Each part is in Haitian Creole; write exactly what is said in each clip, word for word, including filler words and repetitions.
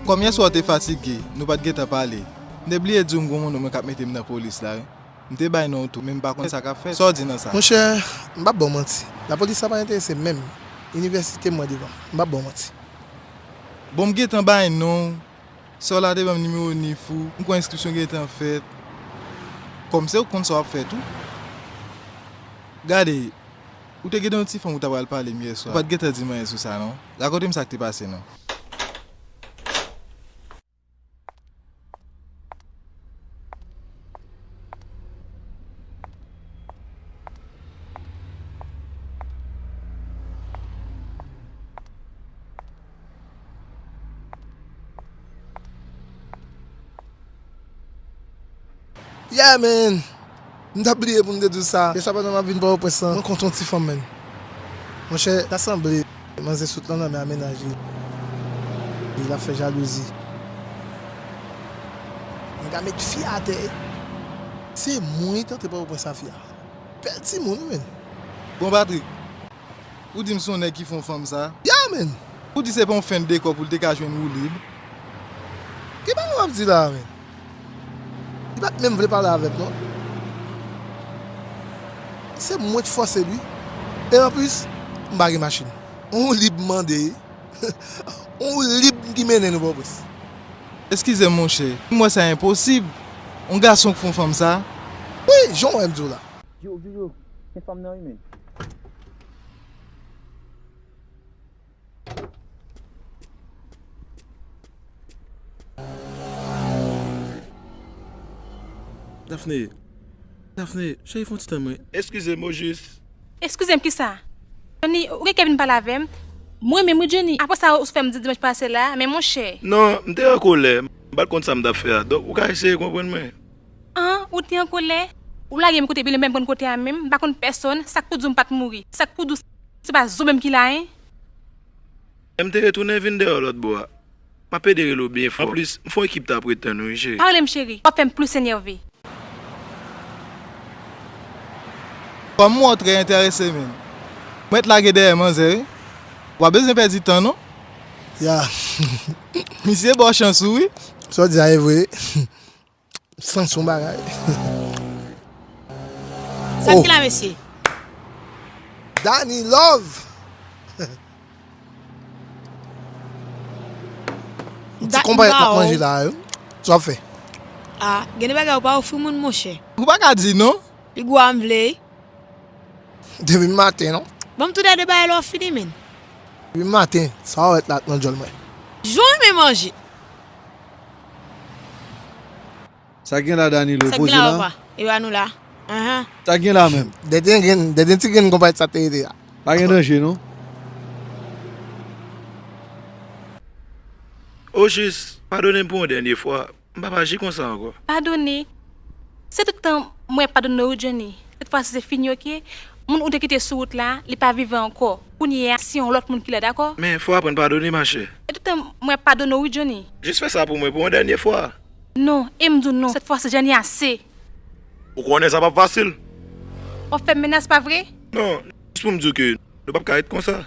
Kòm yèswa w te fatige, nou pa t gentan pale. M te bliye di w m gon moun mwen k ap mete m nan polis la, wi. M te bay non w tou, men m pa konn sa k ap fèt. Sa w di nan sa? Monchè, m p ap ba w manti. Lapolis la pa enterese m menm. Inivèsite m mwen devan. M p ap ba w manti. Bon, m gentan bay non w. Sè w la te ban m nimewo nif ou. M kwè enskripsyon gentan fèt. Kòm se ou k konn sa w ap fè tou. Gade, ou te gen yon ti fanm ou ta pral pale m yèswa. Ou pa t gentan di m anyen sou sa non. Rakonte m sa k te pase non. Yeah, man! M t ap bliye pou m te di w sa. Yèswa pandan m ap vin Pòtoprens lan, mwen kontre yon ti fanm, man. Monchè, ta sanble manzè sot lan nan men a mennaj li. Li ap fè jalouzi. Nèg la met fi atè. Se mwen ki antre Pòtoprens a fi a. Bèl timoun, wi, man. Bon, Patrick, ou di m se yon nèg ki fè yon fanm sa? Yeah, man! Ou di se pa yon fen dekò pou l te ka jwenn woulib? Ki bagay w ap di la a, man? Li pa t menm vle pale avè m, non. Se mwen t fòse l, wi. E anplis, m pa gen machin. On woulib m mande, wi. On woulib ki mennen nou Pòtoprens. Eskize m, monchè. M wè sa enposib. On gason k fè yon fanm sa? Wi, jan w wè m di w la. Yo, yo, yo, se fanm nan wi, men. Daphné, Daphné, cheri, fè yon ti tann mwen. Eskize m, Ojis. Eskize m kisa? Johnny, ou gen kè vin pale avè m? Mwen menm wi, Johnny. Apre sa ou fè m di dimanch pase la, men monchè. Non, m te an kolè. M pa t konn sa m t ap fè a. Donk, ou ka eseye konprann mwen. An, ou te an kolè? Ou lage m kote bile, m pa konn kote a menm, m pa konn pèsonn, sa k pou di w m pa t mouri, sa k pou di w se pa zo menm ki la, en? M te retounen vin dèyè w lòt bò a. M ap ede rele w byen fò. Anplis, m fè yon ekip t ap ret tann ou wi, cheri. Pa rele m cheri, w ap fè m plis enève. Kòm m wè w trè enterese, men. Mwen t lage dèyè manzè, wi. W ap bezwen pèdi tan, non? Ya. Misye ba w chans ou, wi. Sa w di a e vre. Sans yon bagay. Sa k gen la, mesye? Dani Love! Yon ti konpayèt n ap manje la, wi. Sa w ap fè? Ah, gen de bagay ou pa ofri moun, monchè. Ou pa ka di non. Li gou a m vle. Depi maten, non? Ban m tou de bagay la w fini, men. Depi maten, sa w wè la nan djòl mwen. Jan w renmen manje. Sa gen la, Danilo? Sa gen poze la, la? Papa? E ba nou la. Ahan. Sa gen la menm? Dèdyen gen, dèdyen ti gen konpayèt sa te rete a. Pa gen danje, non? Ojis, padone m pou yon dènye fwa. M p ap aji konsa ankò. Padone? Se tout tan mwen padone w wi, Johnny. Sèt fwa si se fini, oke? Moun ou te kite sou wout la, li pa vivan ankò. Kounye a, se yon lòt moun ki la, dakò? Men, fò w aprann padone, machè. Se tout tan mwen padone w wi, Johnny. Jis fè sa pou mwen, pou yon dènye fwa. Non, e m di w non. Sèt fwa si, Johnny, ase. Ou konnen sa p ap fasil. W ap fè m menas, pa vre? Non, jis pou m di w ke nou p ap ka ret konsa.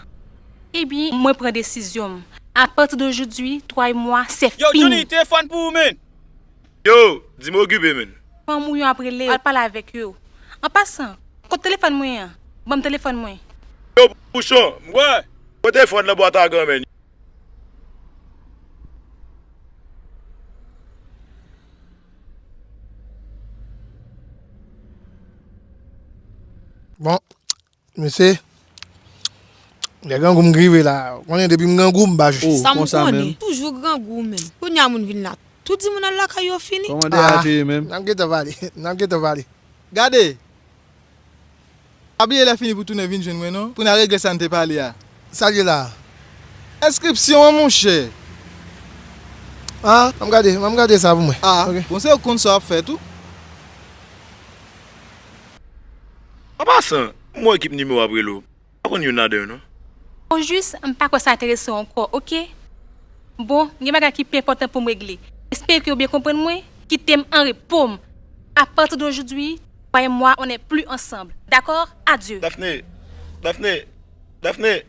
Ebyen, mwen pran desizyon m. Apati de jodi, twa mwa, se fini. Yo, Johnny, telefòn pou ou, men. Yo, di m okipe, men. Fanm ou yo ap rele, al pale avèk yo. An pasan, kote telefòn mwen an? Ban m telefòn mwen. Yo, Pouchon. Wè. Kote telefòn nan bwat a granmè? Bon, mesye, lè grangou m rive la, ou konnen depi m grangou m pa jwe. Oh, sa m konsa konnen, menm. Toujou grangou menm. Kounye a moun vin la, tout di moun al lakay yo fini. Kòman de a te ye menm? N ap gentan pale, n ap gentan pale. Gade! Pa bliye lè fini pou tounen vin jwenn mwen non, pou n al regle sa n te pale a. Sa l ye la? Enskripsyon an, monchè. Ah, m ap gade, m ap gade sa pou mwen. Ah, ok. Bon, se ou k konn sa w ap fè tou. An pasan, m wè ekip nimewo ap rele w. Pa konn youn ladan yo non. Ojis, m pa kwè sa enterese w ankò, oke? Bon, gen bagay ki pi enpòtan pou m regle. Espere ke w byen konprann mwen. Kite m an repo m. Apati de aujourd'hui, toi et moi, on n'est plus ensemble. D'accord? Adieu. Daphné! Daphné! Daphné!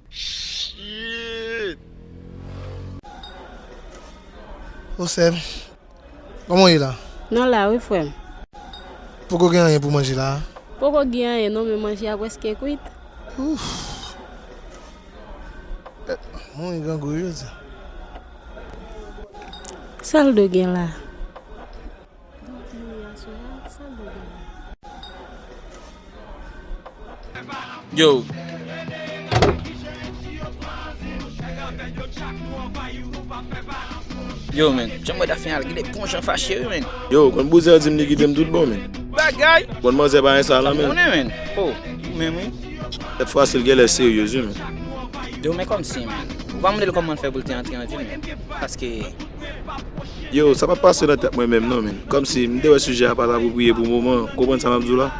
Shit! Bon, sè m, kòman w ye la? Non, la wi, frè m. Poko gen anyen pou manje la? Poko gen anyen non, men manje a prèske kwit. Ouf. Mwen grangou wi jodi a. Sa l do gen la? Yo. Yo, men. Jan mwen ta fin al gide pon jan fache, wi, men. Yo, konn bouzen an di m li kite m tout bon, men. Bagay. Konn manzè pa gen sa la, men. Konnen, men. Oh, ou menm, wi. Sèt fwa si l genlè seryez, wi, men. Yo, men kòmsi, men. Ou pa mande l kòman l fè pou l te antre an vil, men. Paske Yo, sa pa pase nan tèt mwen menm non, men. Kòmsi m te wè sijè a pa t apwopriye pou moman, ou konprann sa m ap di w la?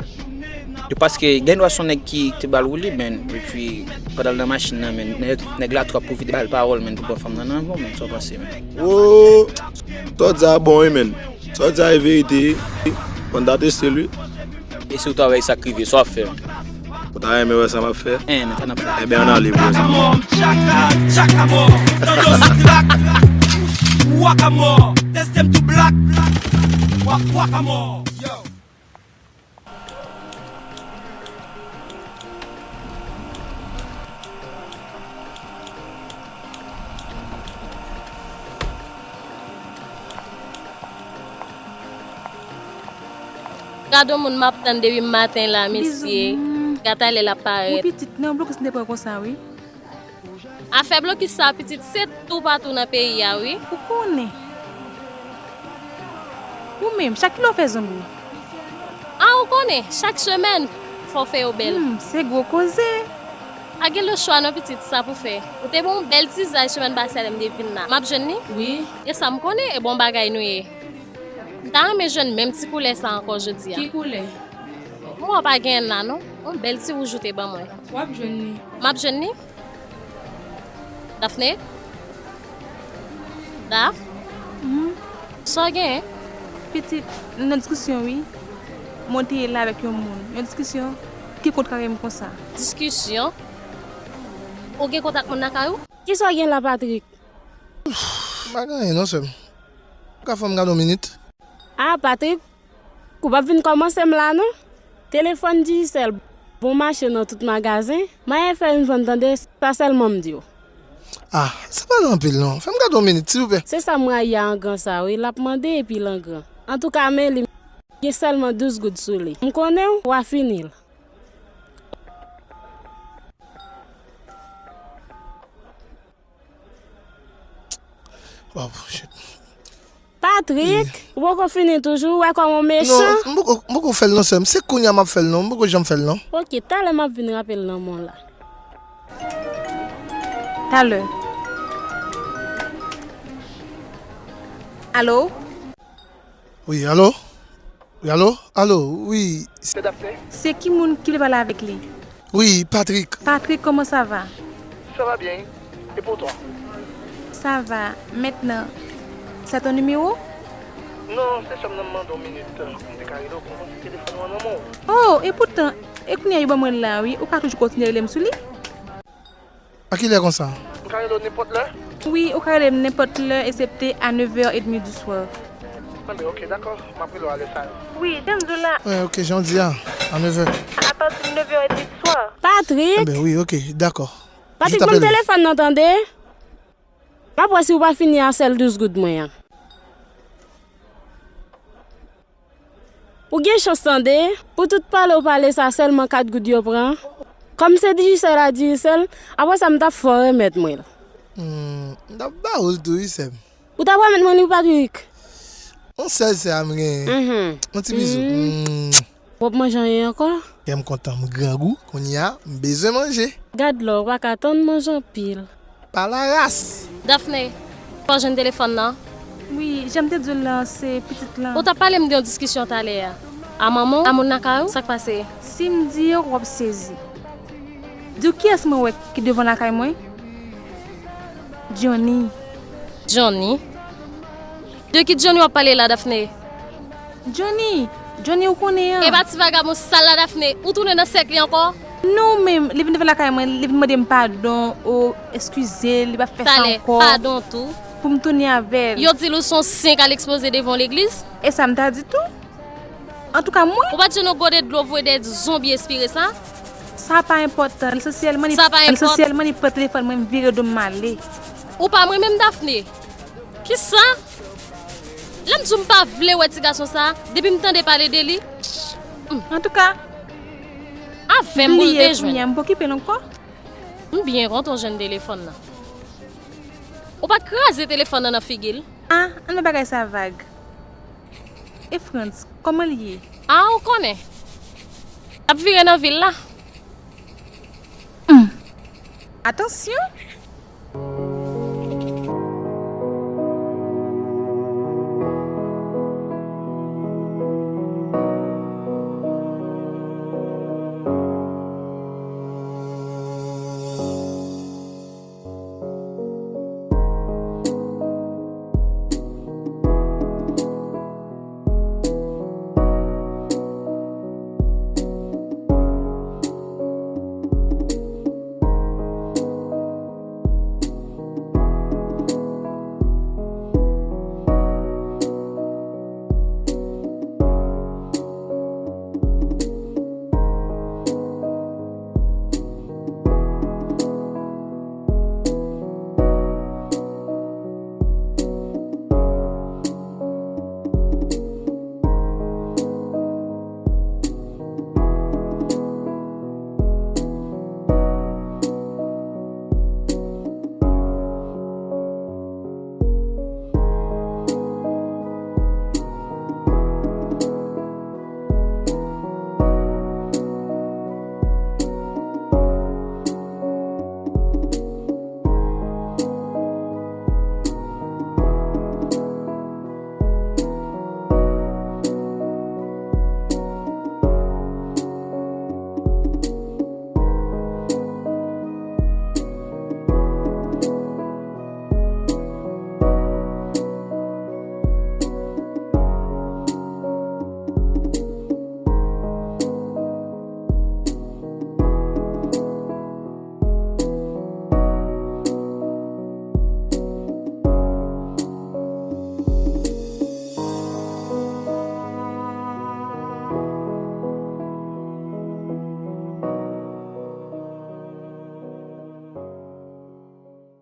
Yo, paske gen dwa se yon nèg ki te ba l woulib, men, epi pandan l nan machin nan, men, nèg, nèg la twò pwofite ba l pawòl, men, pou pran fanm nan nan men w, men, sa w panse, men? Wo, sa w di a bon wi, men. Sa w di a e verite wi. Fò n ta teste l wi. E si w ta wè sa k rive, sa w ap fè? Ou ta renmen wè sa m ap fè? Enben, sa n ap fè. Enben, ann ale pou wè sa. Tchakamò, tchakamò, tando sitlak. Wakamò, tèste m tou blak. Wak, wakamò. Yo. Gad yon moun m ap tann depi maten la, mesye. Gad talè l ap parèt. Wi, pitit, nan blokis m te pran konsa, wi. Afè blokis sa, pitit, se toupatou nan peyi a, wi. Ou konnen. Ou menm, chak kilè w fè zong ou? A, ou konnen, chak semèn, fò w fè yo bèl. Hmm, se gwo koze. Pa gen lòt chwa non, pitit, sa pou fè. Ou te ban yon bèl ti zay semèn pase a lè m te vin la. M ap jwenn li? Wi. E sa m konnen, e bon bagay nou ye. M ta renmen jwenn menm ti koulè sa ankò jodi a. Ki koulè? M wè w pa genyen l la non. Yon bèl ti wouj ou te ban mwen. W ap jwenn li. M ap jwenn li? Dafne? Daf? Hmm? Sa w genyen? Pitit, m nan diskisyon wi. Mwen te ye la avèk yon moun. Yon diskisyon ki kontrarye m konsa. Diskisyon? Ou gen kont ak moun lakay ou? Kisa w gen la, Patrick? M pa gen anyen non, sè m. Ou ka fè m gade yon minit? Ah, Patrick, ou p ap vin kòmanse m la non. Telefòn Digicel bon mache nan tout magazen. Mayen fè yon vann tande, sa sèlman m di w. Ah, sa pa gen anpil non. Fè m gade yon minit, silvouplè. Se sa m rayi a angan sa wi, l ap mande epi l angan. Antouka, men li, m gen sèlman douz goud sou li. M konnen w, w a fini l. Oh, shit. Patrick, ou poko fini toujou, ou wè kòman w mechan? Non, m poko, m poko fè l non, sè m. Se kounye a m ap fè l non, m poko janm fè l non. Ok, talè m ap vin rape l nan men w la. Talè. Alo? Wi, alo? Wi, alo? Alo, wi. Se Daphné? Se ki moun ki vle pale avèk li? Wi, Patrick. Patrick, comment ça va? Ça va bien. Et pour toi? Ça va. Maintenant, c'est ton numéro? Non, se sè m nan m mande yon minit. M te ka rele w pou m konn si telefòn ou an nan men w. Oh, e poutan, e kounye a yo ban mwen l la, wi. Ou ka toujou kontinye rele m sou li? A kilè konsa? M ka rele w nenpòt lè? Wi, ou ka rele m nenpòt lè, eksepte a neuf heures et demie du soir. Enben, ok, dakò. M ap rele w a lè sa yo. Wi, jan m di w la. Wi, ok, jan w di a, a neuf heures. À partir de neuf heures et demie du soir. Patrick! Enben, wi, ok, dakò. Patrick, ban m telefòn nan, tande. M ap wè si w pa fini a sèl douz goud mwen an. Ou gen chans tande, pou tout pale w pale sa sèlman kat goud yo pran. Kòm se Digicel a Digicel, apre sa m t ap fè w remèt mwen l. Hmm, m t ap ba w l tou wi sè m. Ou t ap remèt mwen li wi Patrick? Yon sèl sè a m genyen. Mhm. Yon ti bizou. Hmm. W ap manje anyen ankò? Kè m kontan, m grangou, kounye a m bezwen manje. Gad lè w pa ka tann manje anpil. Pa la ras. Daphné, fò w jwenn telefòn nan. Wi, jan m te di w lan, se pitit lan. Ou t ap pale m de yon diskisyon talè a. A manman w, a moun lakay ou, sa k pase? Si m di w, w ap sezi. Di w kiyès mwen wè ki devan lakay mwen? Johnny. Johnny? De ki Johnny w ap pale la, Daphné? Johnny! Johnny ou konnen an. E pa ti vagabon sal la, Daphné. Ou tounen nan sèk li ankò? Non, men li vin devan lakay mwen, li vin mande m padon, o, eskize, li p ap fè sa ankò. Talè, padon tou. pou m tounen avè l. Yo di l ou se yon sen k al ekspoze devan yon legliz? E sa m ta di tou. Antouka, mwen. Ou pa t jwenn yon gode dlo voye dèyè zonbi espire sa? Sa pa enpòtan. Lesansyèl, mwen ni, Sa pa enpòtan. Lesansyèl, mwen ni pran telefòn mwen, m vire do m, m ale. Ou pa mwen menm, Daphné? Kisa? Lè m di w m pa vle wè ti gason sa, depi m tande pale de li. Antouka, avè m pou l bliye te kounye jwenn. A, m pa okipe l ankò. M byen kontan w jwenn telefòn nan. Ou pa t kraze telefòn nan nan figi l? A, ann ba bagay sa vag. E Frantz, kòman l ye? A, ou konnen. L ap vire nan vil la. Hmm. Atansyon!